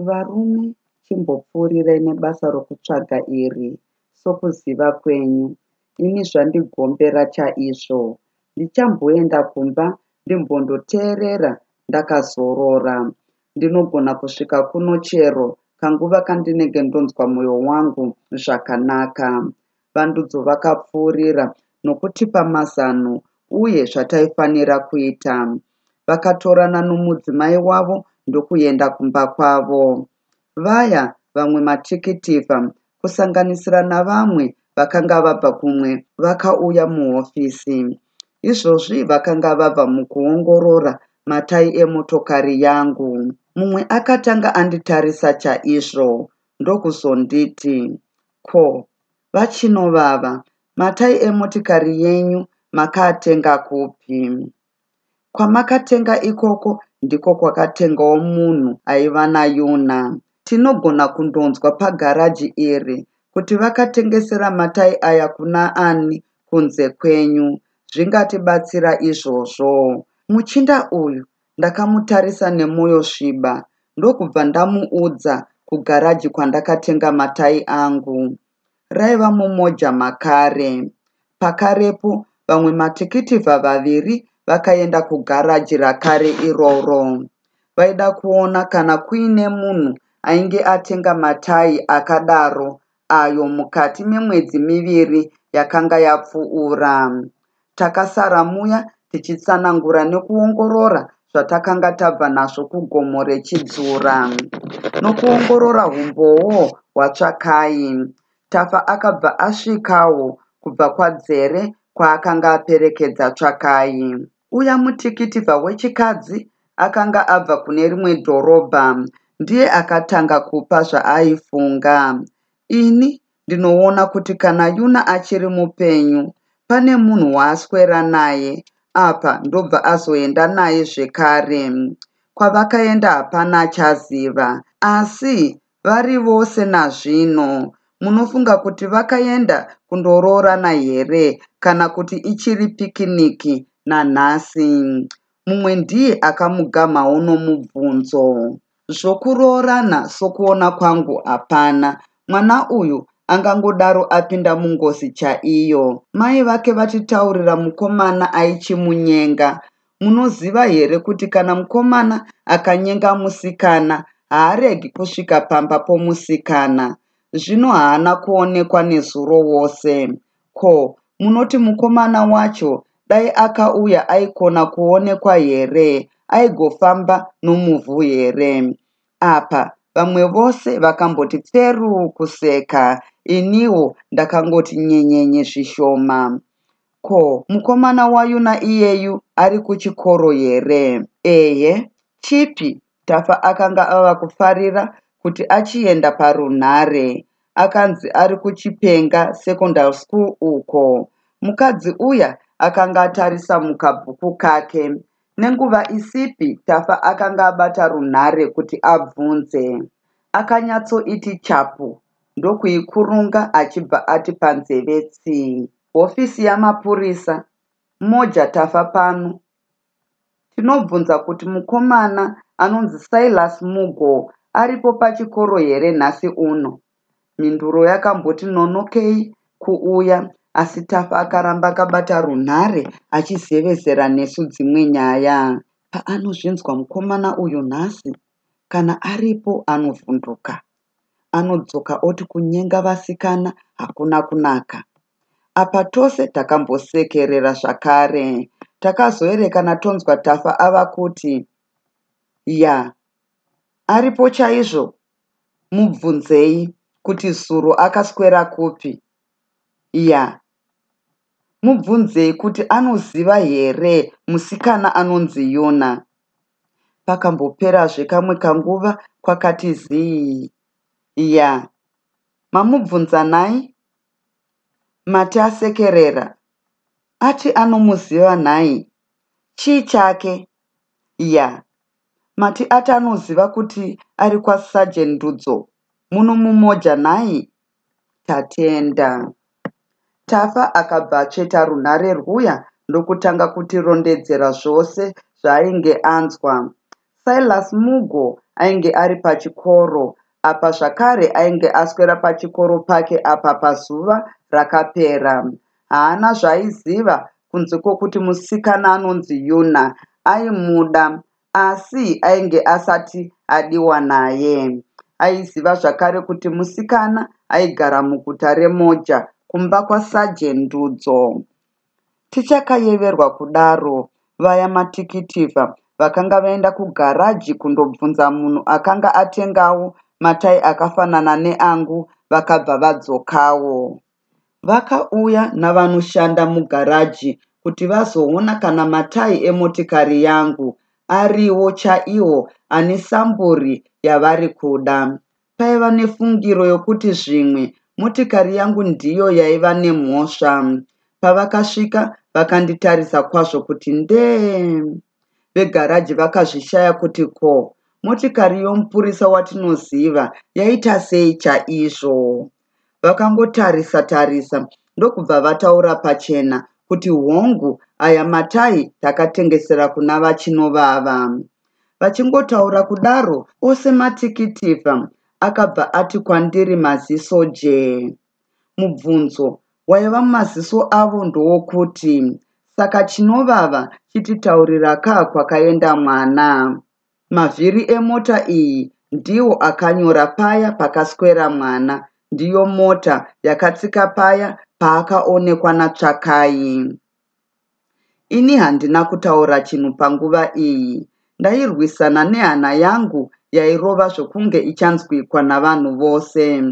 Varume chimbopfuurirai nebasa rokutsvaga iri sokuziva kwenyu. Ini zvandigombera chaizvo. Ndichamboenda kumba ndimbondoteerera ndakazorora. Ndinogona kusvika kuno chero kanguva kandinenge ndonzwa moyo wangu zvakanaka. Vandudzo vakapfuurira nokutipa mazano uye zvataifanira kuita. Vakatorana nomudzimai wavo ndokuenda kumba kwavo. Vaya vamwe matikitivha, kusanganisira navamwe vakanga vabva kumwe vakauya muhofisi. Izvozvi vakanga vabva mukuongorora matai emotokari yangu. Mumwe akatanga anditarisa chaizvo ndokuzonditi, Ko, VaChinovava, matai emotikari yenyu makaatenga kupi? Kwamakatenga ikoko ndiko kwakatengawo munhu aiva naYuna. Tinogona kundonzwa pagaraji iri kuti vakatengesera matai aya kuna ani kunze kwenyu. Zvingatibatsira izvozvo. Muchinda uyu ndakamutarisa nemoyo sviba ndokubva ndamuudza kugaraji kwandakatenga matai angu. Raiva muMoja makare. Pakarepo vamwe matikitivha vaviri vakaenda kugaraji rakare iroro. Vaida kuona kana kuine munhu ainge atenga matayi akadaro ayo mukati memwedzi miviri yakanga yapfuura. Takasara muya tichitsanangura nekuongorora zvatakanga tabva nazvo kugomo reChidzura. Nokuongorora humbowo hwaTsvakai, Tafa akabva asvikawo kubva kwaDzere kwaakanga aperekedza Tsvakai. Uya mutikitivha wechikadzi akanga abva kune rimwe dhorobha ndiye akatanga kupa zvaaifunga. Ini ndinoona kuti kana Yuna achiri mupenyu pane munhu waaswera naye apa ndobva azoenda naye zvekare. Kwavakaenda hapana achaziva asi vari vose nazvino. Munofunga kuti vakaenda kundoroorana here kana kuti ichiri pikiniki nanhasi? Mumwe ndiye akamugamhawo nomubvunzo. Zvokuroorana sokuona kwangu hapana. Mwana uyu angangodaro apinda mungozi chaiyo. Mai vake vachitaurira mukomana aichimunyenga. Munoziva here kuti kana mukomana akanyenga musikana haaregi kusvika pamba pomusikana? Zvino haana kuonekwa nezuro wose. Ko, munoti mukomana wacho dai akauya aikona kuonekwa here? Aigofamba nomuvhu here? Apa vamwe vose vakamboti pferu kuseka, iniwo ndakangoti nyenyenye zvishoma. Ko, mukomana waYuna iyeyu ari kuchikoro here? Ehe. Chipi? Tafa akanga ava kufarira kuti achienda parunhare. Akanzi ari kuChipenga Secondary School uko. Mukadzi uya akanga atarisa mukabhuku kake. Nenguva isipi Tafa akanga abata runhare kuti abvunze. Akanyatsoiti chapu ndokuikurunga achibva ati panzeve tsii. Hofisi yamapurisa, Moja Tafa pano. Tinobvunza kuti mukomana anonzi Silas Mugo aripo pachikoro here nhasi uno? Mhinduro yakamboti nonokei kuuya asi Tafa akaramba akabata runhare achizevezera nesu dzimwe nyaya. Paanozvinzwa mukomana uyu nhasi, kana aripo anovhunduka. Anodzoka oti kunyenga vasikana hakuna kunaka. Apa tose takambosekerera zvakare. Takazoerekana tonzwa Tafa ava kuti, Ya, aripo chaizvo? Mubvunzei kuti zuro akaswera kupi. Ya, mubvunzei kuti anoziva here musikana anonzi Yuna. Pakamboperazve kamwe kanguva kwakati zii. Ya, mamubvunza nhai? Mati asekerera. Ati anomuziva nhai? Chii chake? Ya, mati ati anoziva kuti ari kwaSergeant Ndudzo muno muMoja nhai? Tatenda. Tafa akabva atsveta runhare rwuya ndokutanga kutirondedzera zvose zvaainge anzwa. Silas Mugo ainge ari pachikoro apa zvakare ainge aswera pachikoro pake apa pazuva rakapera. Haana zvaaiziva kunze kwokuti musikana anonzi Yuna aimuda asi ainge asati adiwa naye. Aiziva zvakare kuti musikana aigara muguta reMoja kumba kwaSaje Ndudzo. Tichakayeverwa kudaro, vaya matikitivha vakanga vaenda kugaraji kundobvunza munhu akanga atengawo matai akafanana neangu vakabva vadzokawo. Vakauya navanoshanda mugaraji kuti vazoona kana matai emotikari yangu ariwo chaiwo ane samburi yavari kuda. Paiva nefungiro yokuti zvimwe motikari yangu ndiyo yaiva nemhosva. Pavakasvika vakanditarisa kwazvo kuti ndee. Vegaraji vakazvishaya kuti ko motikari yomupurisa watinoziva yaita sei chaizvo. Vakangotarisa tarisa ndokubva vataura pachena kuti hongu aya matai takatengesera kuna VaChinovava. Vachingotaura kudaro ose matikitivha akabva ati kwandiri maziso jee. Mubvunzo waiva mumaziso avo ndowokuti, Saka Chinovava chititaurira ka kwakaenda mwana? Mavhiri emota iyi ndiwo akanyora paya pakaswera mwana, ndiyo mota yakatsika paya paakaonekwa naTsvakai. Ini handina kutaura chinhu panguva iyi. Ndairwisana nehana yangu yairova zvokunge ichanzwikwa navanhu vose.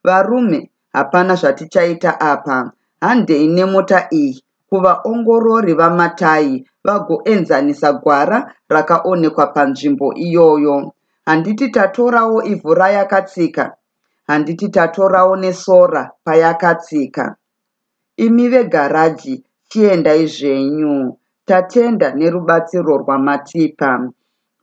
Varume, hapana zvatichaita apa. Handei nemota iyi kuvaongorori vamatai vagoenzanisa gwara rakaonekwa panzvimbo iyoyo. Handiti tatorawo ivhu rayakatsika? Handiti tatorawo nesora payakatsika? Imi vegaraji chiendai zvenyu. Tatenda nerubatsiro rwamatipa.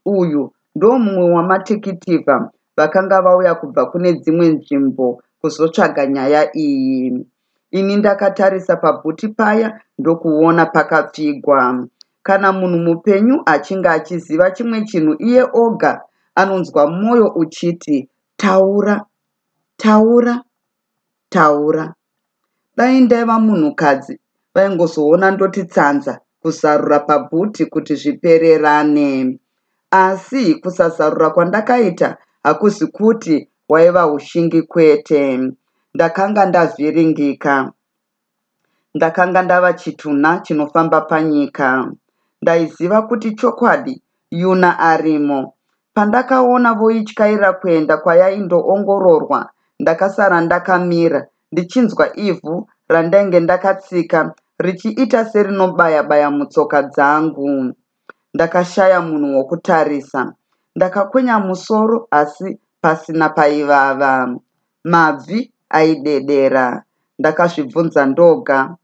Uyu ndomumwe wamatikitivha vakanga vauya kubva kune dzimwe nzvimbo kuzotsvaga nyaya iyi. Ini ndakatarisa pabhuti paya ndokuona pakapfigwa. Kana munhu mupenyu achinge achiziva chimwe chinhu iye oga, anonzwa mwoyo uchiti taura, taura, taura. Dai ndaiva munhukadzi vaingozoona ndoti tsanza kuzarura pabhuti kuti zvipererane. Asi kusazarura kwandakaita hakuzi kuti hwaiva hushingi kwete. Ndakanga ndavhiringika. Ndakanga ndava chitunha chinofamba panyika. Ndaiziva kuti chokwadi Yuna arimo. Pandakaona voityaira kuenda kwayaindoongororwa ndakasara ndakamira ndichinzwa ivhu randainge ndakatsika richiita serinobaya-baya mutsoka dzangu. Ndakashaya munhu wokutarisa. Ndakakwenya musoro asi pasina paivava. Mabvi aidedera. Ndakazvibvunza ndoga.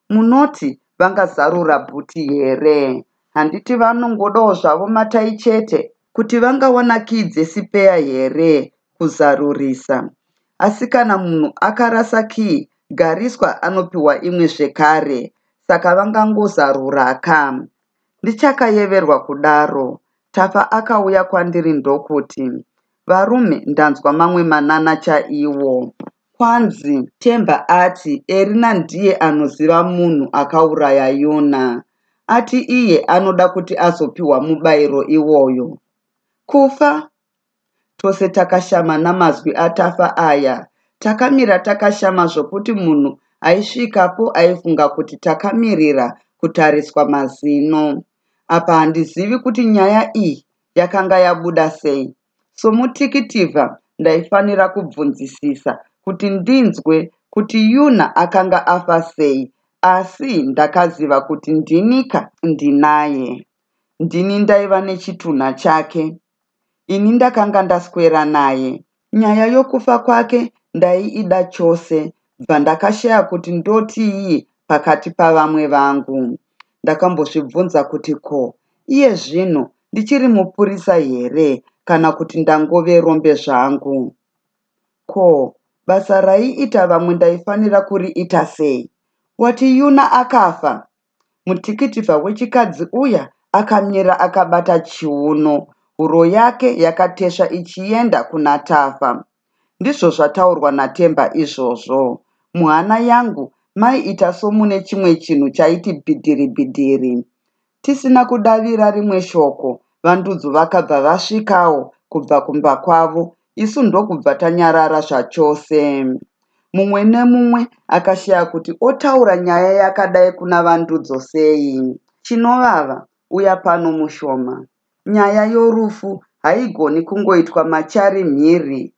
Munoti vangazarura bhuti here? Handiti vanongodawo zvavo matai chete? Kuti vangawana kiyi dzesipeya here kuzarurisa? Asi kana munhu akarasa kiyi gariswa anopiwa imwe zvekare. Saka vangangozaruraka. Ndichakayeverwa kudaro, Tafa akauya kwandiri ndokuti, Varume ndanzwa mamwe manana chaiwo. Kwanzi Themba ati Erina ndiye anoziva munhu akauraya Yona. Ati iye anoda kuti azopiwa mubairo iwoyo. Kufa? Tose takashama namazwi aTafa aya. Takamira takashama zvokuti munhu aisvikapo aifunga kuti takamirira kutariswa mazino. Apa handizivi kuti nyaya iyi yakanga yabuda sei. Somutikitivha ndaifanira kubvunzisisa kuti ndinzwe kuti Yuna akanga afa sei asi ndakaziva kuti ndinika ndinaye. Ndini ndaiva nechitunha chake. Ini ndakanga ndaswera naye. Nyaya yokufa kwake ndaiida chose bva ndakashaya kuti ndotii pakati pavamwe vangu. Ndakambozvibvunza kuti ko iye zvino ndichiri mupurisa here kana kuti ndangove rombe zvangu? Ko basa raiita vamwe ndaifanira kuriita sei? Wati Yuna akafa? Mutikitivha wechikadzi uya akamira akabata chiuno, Huro yake yakatesva ichienda kuna Tafa. Ndizvo zvataurwa naThemba izvozvo. Muhana yangu maiita somune chimwe chinhu chaiti bhidhiri bhidhiri. Tisina kudavira rimwe shoko, VaNdudzu vakabva vasvikawo kubva kumba kwavo, isu ndokubva tanyarara zvachose. Mumwe nemumwe akashaya kuti otaura nyaya yakadai kuna VaNdudzo sei. Chinovava, uya pano mushoma. Nyaya yorufu haigoni kungoitwa machari mhiri.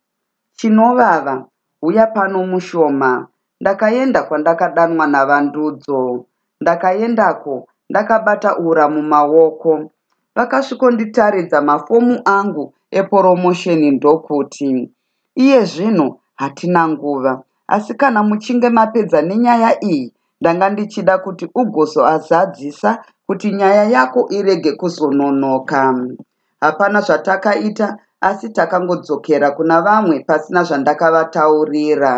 Chinovava, huya pano mushoma. Ndakaenda kwandakadanwa naVaNdudzo. Ndakaendako ndakabata ura mumaoko. Vakasvikonditaridza mafomu angu eporomosheni ndokuti, Iye zvino hatina nguva, asi kana muchinge mapedza nenyaya iyi, ndanga ndichida kuti ugozoazadzisa kuti nyaya yako irege kuzononoka. Hapana zvatakaita asi takangodzokera kuna vamwe pasina zvandakavataurira.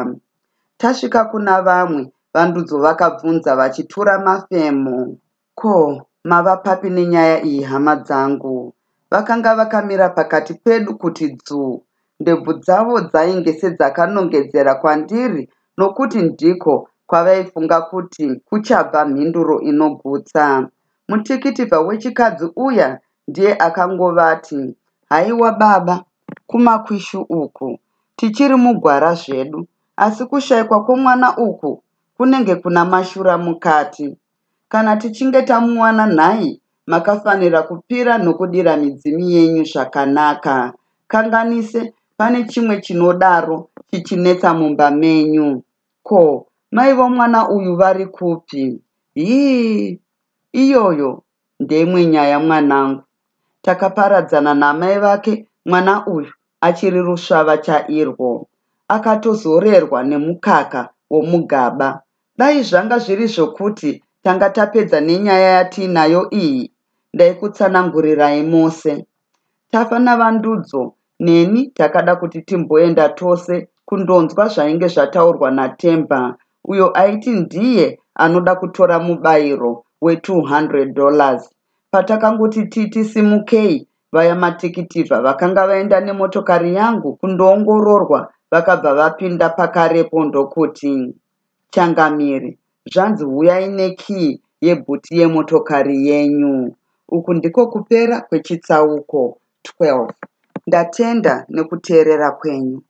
Tasvika kuna vamwe, VaNdudzo vakabvunza vachitura mafemo. Ko, mava papi nenyaya iyi hama dzangu? Vakanga vakamira pakati pedu kuti dzuu. Ndebvu dzavo dzainge sedzakanongedzera kwandiri nokuti ndiko kwavaifunga kuti kuchabva mhinduro inogutsa. Mutikitivha wechikadzi uya ndiye akangovati, Haiwa baba, kumakwishu uku. Tichiri mugwara zvedu, asi kushaikwa kwomwana uku kunenge kuna mashura mukati. Kana tichinge tamuwana nhai, makafanira kupira nokudira midzimu yenyu zvakanaka. Kanganise pane chimwe chinodaro chichinetsa mumba menyu. Ko, mai vomwana uyu vari kupi? Hii, iyoyo ndeimwe nyaya mwanangu. Takaparadzana naamai vake mwana uyu achiri rusvava chairwo. Akatozorerwa nemukaka womugaba. Dai zvanga zviri zvokuti tanga tapedza nenyaya yatiinayo iyi, ndaikutsanangurirai mose. Tafa naVaNdudzo neni takada kuti timboenda tose kundonzwa zvainge zvataurwa naThemba uyo aiti ndiye anoda kutora mubairo we 200 dollars. Patakangoti titi simukei, vaya matikitivha vakanga vaenda nemotokari yangu kundoongororwa vakabva vapinda pakarepo ndokuti, Changamire, zvanzi huyai nekiyi yebhuti yemotokari yenyu. Uku ndiko kupera kwechitsauko 12. Ndatenda nekuteerera kwenyu.